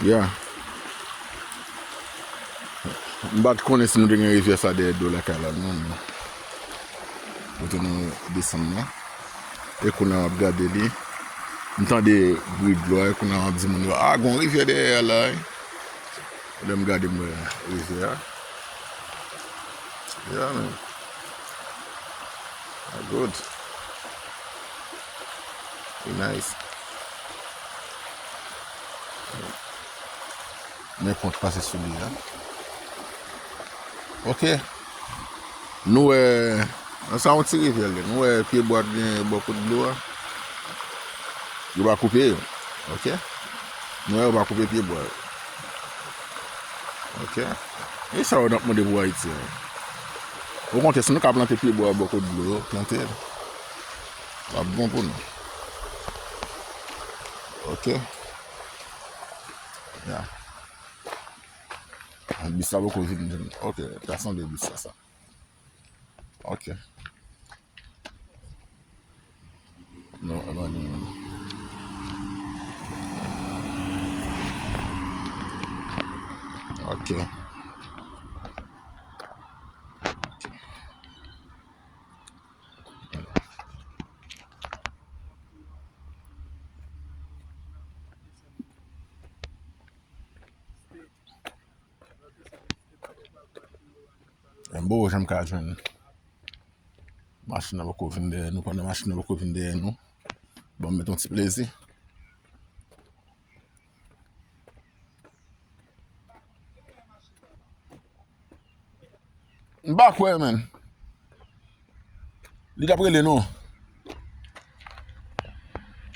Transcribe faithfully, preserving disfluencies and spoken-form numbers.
Yeah. M pa t konnen si nou te gen rivyè sa dèyè do lakay la, non, non. Kote nou desann nan. E kounye a m ap gade li. M tande bri dlo a, e kounye a m ap di moun yo, "Ah, gon rivyè dèyè a la, wi." Lè m gade m wè rivyè a. Yeah, man. Ah, good. E nice. Men pon k pase sou li a. Ok. Nou wè, nan sa yon ti rivyè l ye. Nou wè pye bwa k gen bò kot dlo a. Yo pa koupe yo. Ok. Nou wè yo pa koupe pye bwa yo. Ok. E sa yo n ap mande pou Ayiti an. Okontrè, si nou ka plante pye bwa bò kot dlo yo, plante l. L ap bon pou nou. Ok. Ya. Bis la poko vin. Ok, ta sanble bis la sa. Ok. Non, e pa li menm. Ok. M poko janm ka jwenn. Machin nan poko vin dèyè nou, pandan machin nan poko vin dèyè nou. Ban m met yon ti plezi. M pa kwè, menn. Li t ap rele nou.